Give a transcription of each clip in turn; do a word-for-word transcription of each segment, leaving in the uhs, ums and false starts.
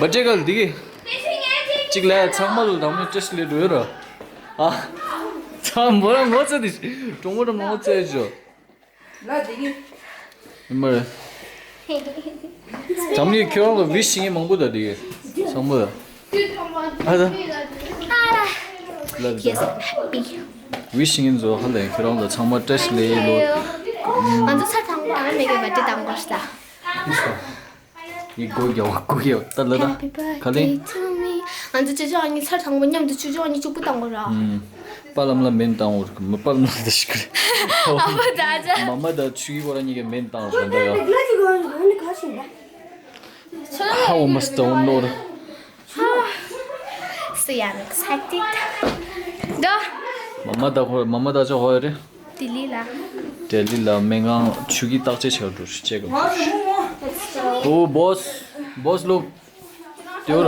བ་སྤྲད་ག་ལ་འདི་གི། གཅིག་ལས་ཚང་མ་ལ་དང་མོ་བཀྲ་ཤིས་ལེགས་འགྲོ་ཡོད་ར། ཨ། ཚང་མོ་རང་ངོ་ཚ་དེ། གྲོང་མོ་རང་ངོ་ཚ་ཡོད་ཅོ། ལ་འདི་གི། ཡིན་མ་རེད། འཛམ་གླིང་ཁྱོད་རང་ལ་ཝི་ཤི་ཡིན་མང་པོ་ད་འདི་གི། ཚང་མ་ལ། ཨ་ད། ལ་འདི་ད། ཝི་ཤི་ཡིན་ཚོ་ཧ་ལས་ཁྱོད་རང་ལ་ཚང་མ་བཀྲ་ཤིས་ལེགས་ལོ། ང་ཚོ་ཚར་དང་པོ་ཨ་མ་མེ་གི་བ་ཏི་དང་པོ་ཤ། ཡི་སྒོ་རྒྱག་པ་སྒོ་རྒྱག་པ་ད་ལ་ད། Happy ག་ལེ། Birthday to me. ང་ཚོ་ཅོ་ཅོ་ཨ་ནི་ཚར་དང་པོ་མཉམ་དུ་ཅོ་ཅོ་ཨ་ནི་གཅིག་པུ་བཏང་དགོས་ར། ཨུམ། པ་ལམ་ལ་མེན་བཏང་བར་མ་པ་ལམ་ལ་ད་ཤི་ཀི་རེད། ཨ་བ་ད་ཅ། མ་མ་ད་ཆུ་ཡི་བོ་ར་གཉིས་ཀ་མེན་བཏང་བར་ད་ཡ། How must I know? So yeah, I'm excited. ད། མ་མ་ད་ཧོ་མ་མ་ད་ཅོ་ཧོ་ཡ་རེད། ལྡི་ལི་ལ། ལྡི་ལི་ལ་སྨན་ཁང་ཆུ་གི་བརྟག་དཔྱད་བྱ་འགྲོ་ཤི་ཅེག་ག་འགྲོ་ཤི། ཨོ་བོས། བོས་ལོ། ཏེའོ་ར།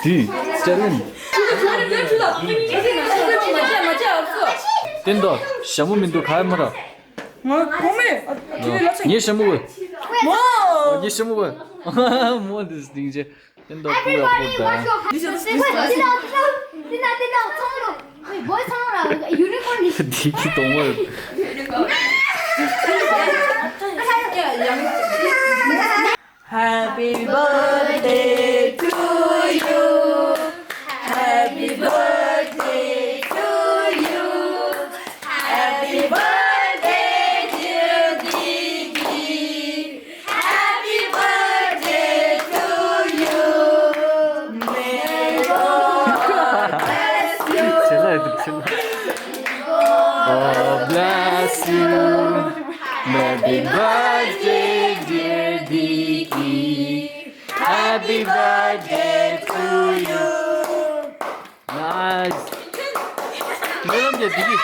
དི། སྟེ་ལན། སྟེན་ཏོ། ཞྭ་མོ་མི་འདུག་ག་ཡ་མ་ར། ངས་ཞྭ་མོ་གོ། ངས་ཞྭ་མོ་གོ། མོ་འདི་སྟིང་ཅེ། སྟེན་ཏོ་ཀུ་ཡ་ཀོ་ད། འདི་གི་གཏོང་བ། Happy birthday to you. Happy birthday to you. Happy birthday, dear Diki. Happy birthday to you. May God bless you. Oh, bless you. Happy birthday, dear Diki. Happy birthday to you. Nice. ནོར་ལམ་རྒྱལ་བདེ་སྐྱིད།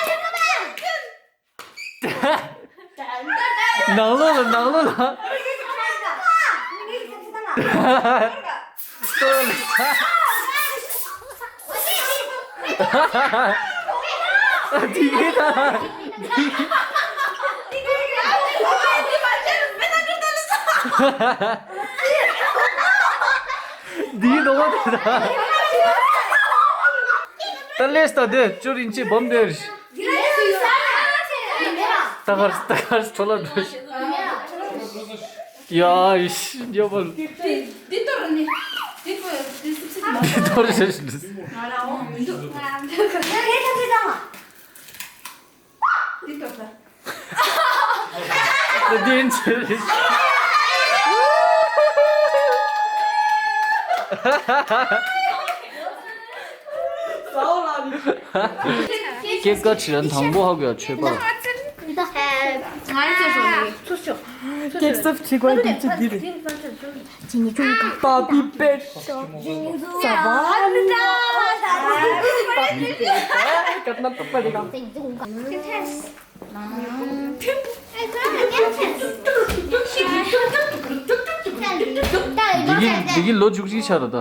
ནང་ལོགས་ལ་ནང་ལོགས་ལ། བདེ་སྐྱིད་ད། འདིའི་ནོ་ད། ད་ལེས་ད་དེ་ཅོ་རིན་ཅི་བམ་དེར། ད་གར་ད་གར་ཚོ་ལ་འགྲོ་ཤི། ཡ་ཡིས་ཡོ་བལ། འདི་འདི་གཏོར་ནི། འདི་གོ་འདི་སི་སི་མ། འདི་གཏོར་ཤི་ཤི། ང་རང་འོང་མི་འདུག་ང་རང་འདི་ག་རེ་ཐམས་ཅད་བཏང་བ། འདི་གཏོར་ད། བདེན་ཚེ་རེད། སྐྱེས་སྐར་ཁྲི་རན་དང་པོ་ཧ་གོ་ཡ་ཆོས་པར། ང་ཚོ་ཞོག་ནས་ཚུར་ཤོག་ཀེག་སབ་བྱེད་དགོས་འདུག་ཚེ་འདི་རེད། ཅི་ནི་ཅུང་པ་པི་པེ་ཤོ། ཟ་བ་ནི་པ་པི་པེ་ཀར་ན་ཏོག་པ་རེད་གམ། འདི་གི་འདི་གི་ལོ་བཅུ་གཅིག་ཆགས་རེད་ད།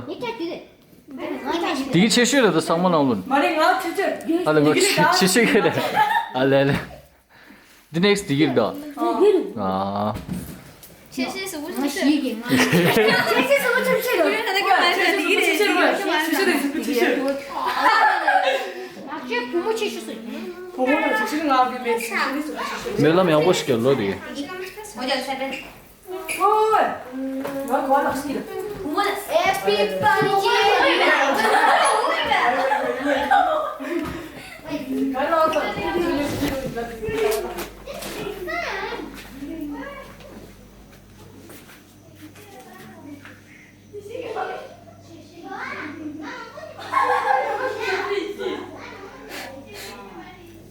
འདི་གི་ཆེ་ཤོས་རེད་ད་ཚང་མ་ནང་ལོ། མ་རེད་ང་ཆེ་ཆེ། ཨ་ལེ་ང་ཆེ་ཆེ་ཆེ་ཆེ་གི་རེད། ཨ་ལེ་ལེ། འདི་ནེག་སི་འདི་གི་རེད་ད། ཨ། ཆེ་ཆེ་སུ་བུ་ཆེ་ཆེ། ཆེ་ཆེ་སུ་བུ་ཆེ་ཆེ་རེད། ཆེ་ཆེ་རེད། ཆེ་ཆེ་རེད། ཆེ་ཆེ་རེད། ཆེ་ཆེ་རེད། ང་ཆེ་བུ་མོ་ཆེ་ཤོས་སུ་ཡིན། བུ་མོ་དང་ཆེ་ཆེ་ང་གི་མེད་ཆེ་ཆེ་རེད། སྨོན་ལམ་ཡག་པོ་ཞིག་རྒྱབ་ལོ་དེ། ཨོ། ང་གོ་ལགས་ཤིག་ལ། བུ་མོ་ལ་Happy birthday།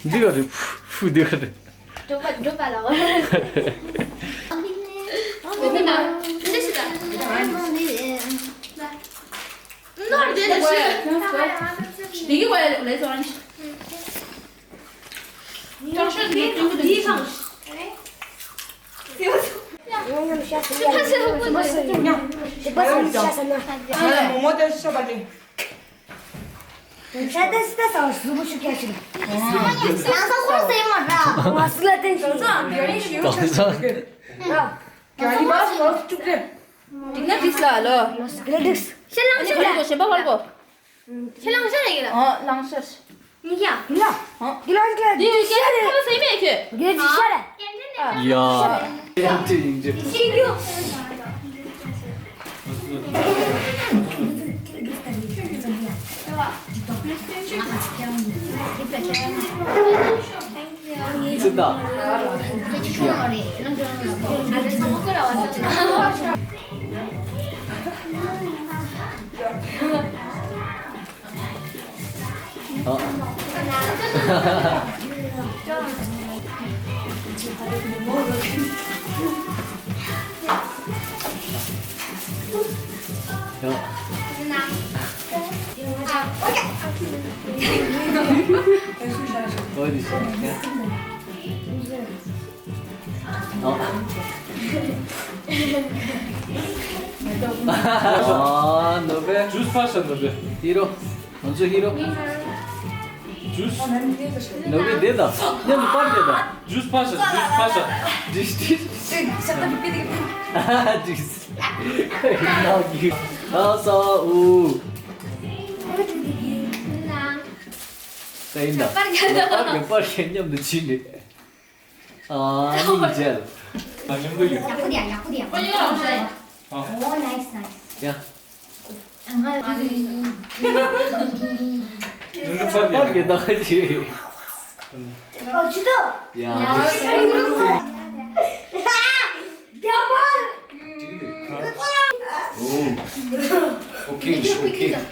འདི་ག་རེད། ཕུ་འདི་ག་རེད། འགྲོ་པ་འགྲོ་པ་ལ་འོ། འདི་ན་འདི་ཞིག་ད། ནོར་འདི་ལ་ཞིག་འདི་གི་བའི་ལས་བཟོ་རང་ཞིག་འགྲིག་ན་འགྲིག་ལ་ལོ། ལོ་སི་ག་ལ་འགྲིག་ཤ་ལང་ཨ་ནི་ཤ་ག་ལ་ལ་གོ་གཞན་པ་ག་ལ་གོ་ཤ་ལང་ཤ་ལ་ཡིན་ལ། ཨ་ལང་ཤ་ཤ། ཡིན་ཡ། ཡིན་ལ། ཨ་གི་ལང་ཤ་ལ་འདི་ཡོད་ཀྱང་ཁ་ལ་ཟེར་མེད་ཁྱོད། གལ་ཆེ་ཤ་ལ། ཡ། ཤིང་ཡོ། ཙི་ད། ཨ། ཨ། ནོ་བེ། ཇུས་ཕར་ཤ་ནོ་བེ། ཧི་རོ། ང་ཚོ་ཧི་རོ། ཇུས། ནོ་བེ་དེ་དང་མཉམ་དུ་པར་དེ་དང་། ཇུས་ཕར་ཤ། ཇུས་ཕར་ཤ། ཇུས་ཇུས། ཨ་ས་ཨུ། ད་ཡིན་ད། པར་གྱི་པར་གྱི་མཉམ་དུ་བྱིན་ནས། ཨ་ནི་མཇལ། ཨ་མཉམ་དུ་ཡོད། ཡག་པོ་དེ་ཡག་པོ་དེ་ཡག་པོ། ཨོ་ནའིས་ནའིས། ཡ། ང་ལ་ཡག་པོ་དེ་ཡག་པོ། ཨོ་ཅི་ཏོ། ཡ། ཨོ། ཨོ་ཁེ་ཨོ་ཁེ། ཡ།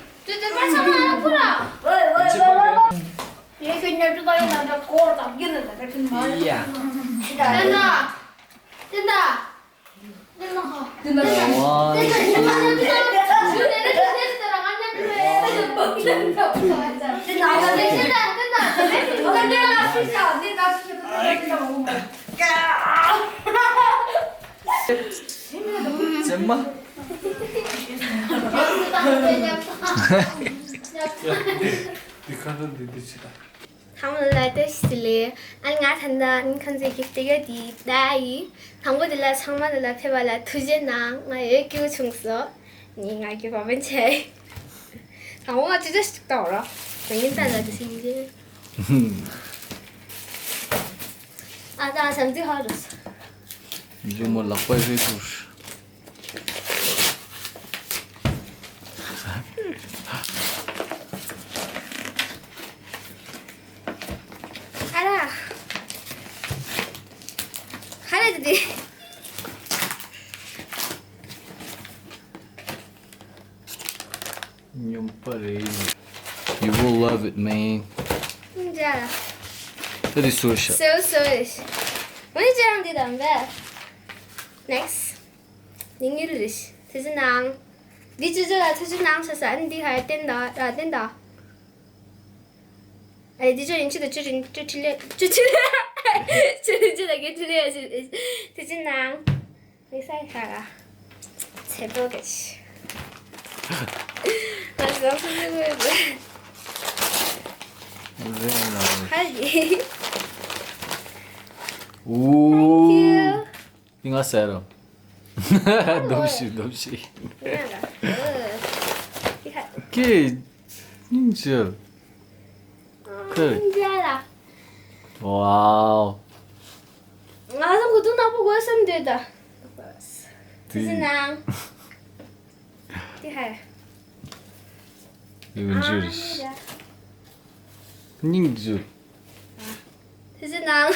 ཙེ་མ། འདི་ཁ་ཚ་འདི་འདི་བྱེད་ད། ཚང་མ་ལ་བཀྲ་ཤིས་བདེ་ལེགས། ཨ་ནི་ང་ད་ལྟ་ཨ་ནི་ཁ་ཚ་གི་སྟེགས་ཀ་འདི་ད་ཡིན། དང་པོ་དེ་ལ་ཚང་མ་ལ་ལ་ཕེབས་པ་ལ་ཐུགས་རྗེ་གནང་། ང་ཡོད་སྐྱིད་པོ་བྱུང་སོང་། ནི་ང་གི་བ་བན་ཆེ། དང་པོ་ང་ཅི་ཅི་ཞིག་ལྟ་བ་ར། དེ་ཡིན་ད་ལ་དེ་སིང་རྗེ། ཨ་ད་བྱམས་བརྩེ་ཧ་རུ། མཇུག་མ་ལག་པ་རེད་དུ། ཨ་ར། ཧ་ར་དེ་དེ། སྨྱོན་པ་རེད། You will love it, man. ཡིན་འདྲ། ད་དེ་སོ་ཤ། སོ་སོ་རེད། ཨོ་ནི་ཅི་རང་འདི་དང་འདྲ། Next. ནི་ངེད་རེད། ཐུགས་རྗེ་གནང་། འདི་ཅི་ཅི་ལ་ཐུགས་རྗེ་གནང་ས་ས་ཨ་ནི་འདི་ཧ་བསྟན་ད་ར་བསྟན་ད། ཨ་ནི་འདི་ཅི་ཡིན་ཅི་ད་ཅི་རིན་ཅི་ཁྲི་ལེ་ཅི་ཁྲི་ལེ་ཅི་རིན་ཅི་ད་གེ་ཁྲི་ལེ་ཅི་ཐུགས་རྗེ་གནང་། དམིགས་བསལ་ཧ་ར། ཚེ་སྒྲོག་གི་ཆི། ང་ཟང་སུ་ཟེར་གོ་ཡོད་པས། རེད་ལ། ཧ་ཡི། ཨོ། Thank you. ཡིན་ང་ཟེར་རོ། སྡོམ་ཤིག་སྡོམ་ཤིག་ཡིན་ང་ལ། ཨོ། ཡི་ཧ། ཀེ། སྙིང་རྗེ། ཁེ། ཨ། ཡིན་ང་ལ། Wow. ང་ཚོ་གོ་ཐུག་ནག་པོ་དགོས་བསམ་འདོད་ད། དེ་ཟིན་ནང་། དེ་ཧ། ཡོད་འཇུར། སྙིང་རྗེ། སྙིང་རྗེ། དེ་ཟིན་ནང་།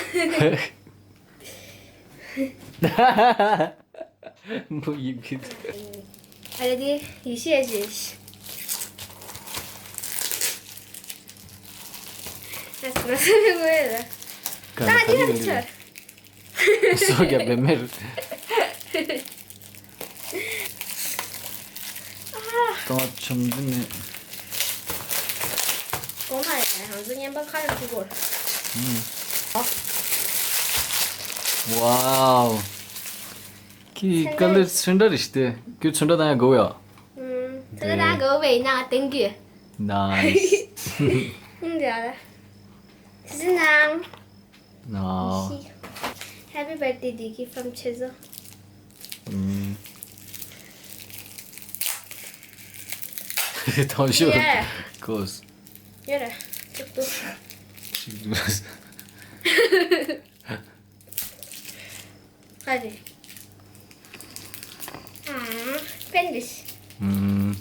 མོ་ཡིབ་གི་འདུག་ཨ་ལེ་དེ་ཡེ་ཤེས་ཨ་ཅེ། ཨ་ཙི་མ་སུ་མི་དགོས་ཡ་ལ། ཀ་ན་ད་དེ་ཡང་ཆར། སོ་རྒྱབ་པའི་མེར། ཏོ་ཆམ་འདི་ནི། གོ་མ་ཡ་ང་ཚོ་བརྙན་པ་ཁ་ར་ཐུག་གོ། Wow. ཁྱི་ཀ་ལར་ཚོན་ཁྲ་རེད་ཤི་སྟེ། ཁྱོད་ཚོན་ཁྲ་བཏང་ཡ་དགའ་བོ་ཡ། ཚོན་ཁྲ་བཏང་དགའ་བོ་བས་ན་བཏང་གི། Nice. ཨུམ་ར། ཟི་ནང་། ཨ། Happy birthday, Digi, from Chezo. ཨུམ། དང་ཤོག་ཡ། གོས། ཡ་ར། ཅིག་ཏུ། ཅིག་ཏུ། ཧ་རེ། ཨ། པེན་དིས། ཨུམ།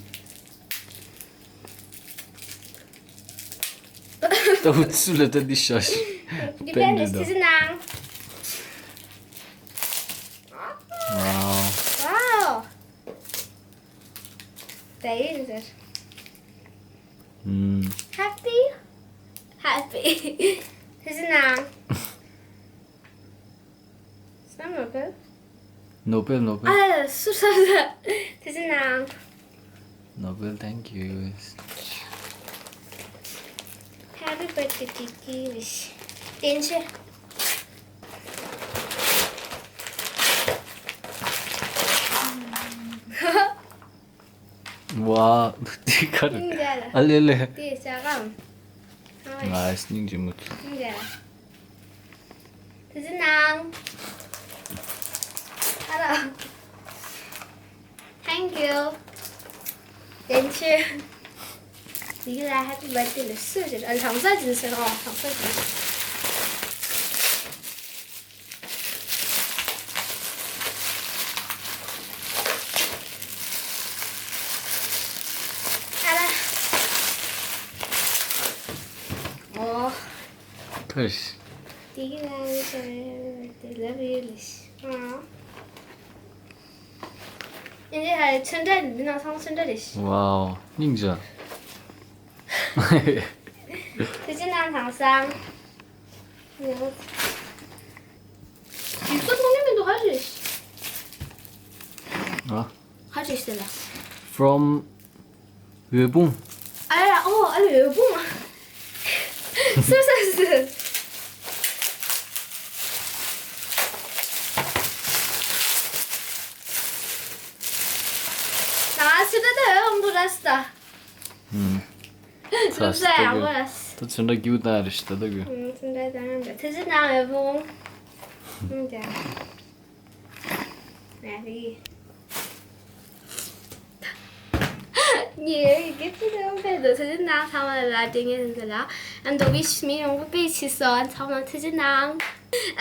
ད་འུ་ཚུ་ལ་ད་འདི་ཤ་ཤི། འདི་པེན་དིས་དེ་ཚོ་ནང་། ཝའོ། ཝའོ། ད་ཡིན་ཟེར། ཨུམ། Happy? Happy. དེ་ཚོ་ནང་། སམ་ནོ་བེལ། ནོ་བེལ། ནོ་བེལ། ཨ། སུ་སུ་སུ། དེ་ཚོ་ནང་། ནོ་བེལ། Thank you. Happy birthday to you. བརྟན་ཆོས། ཝ། དེ་ག་རེ། སྙིང་རྗེ་ལ། ཨ་ལེ་ལེ། དེ་ཟ་གམ། ང་སྙིང་རྗེ་མོ། སྙིང་རྗེ་ལ། དེ་ཚོ་ནང་། ཨ་ར། Thank you. བརྟན་ཆོས། དེ་ག་ལ་Happy birthday ལ་སུ་ཟེར། ཨ། ལྷང་ཚ་ཅན་ཟེར་རོ། ལྷང་ཚ་ཅན། ཨ་ར། ཨོ། ཐུར། དེ་གི་ནང་ནས་ལབ་ཡོད་ལེ་ཤི། ཨ། ཨིན་ཇི་ཧ་ཚོན་ཁྲ་འདི་ནང་ཚང་མ་ཚོན་ཁྲ་རེད་ཤི། ཝའོ། སྙིང་རྗེ། དེ་ཚོ་ནང་དེང་སང་། ཡང་། ཡིག་ཚད་མཐོང་མྱོང་མི་འདུག་ཧ་རེ་ཤི། ཨ། ཧ་རེ་ཤི་ལ། From འོད་སྤུངས། ཨ་ཡ། ཨོ། ཨ་ལེ། འོད་སྤུངས། སུ་སུ་སུ། ང་སུ་ད་ད་འོད་སྤུངས་ར་སི་ད། ཨུམ། སུ་ས་ཡང་མོ་ར་སི། ད་ཚོན་ཁྲ་གྱུ་ད་རེ་ཤི་ད་ད་གྱུ། ཨུམ། ཚོན་ཁྲ་ད་ཡང་ད་ཚོན་ཁྲ་ནང་འོད་སྤུངས། ཨུམ། ད། ང་རེད། ངའི་གི་ཕི་དང་ཕེ་དོ་ཚོད་ཅིག་ནང་ཚང་མ་ལ་དེ་ངས་འདི་ལ་ཨན་དོ་བིཤ་མི་ཡོང་གི་པེ་ཆི་སོ་ཨན་ཚང་མ་ཚོད་ཅིག་ནང་།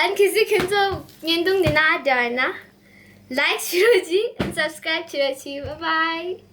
ཨན་ཁི་སི་ཁྱོད་ཚོ་བརྙན་ཐུང་འདི་ན་དྲ་བ་ན་ལའིཀ་བྱེད་རོགས་གྱིས། ཨན་སབ་སི་ཀ་རེབ་བྱེད་རོགས་གྱིས། བཱའི་བཱའི།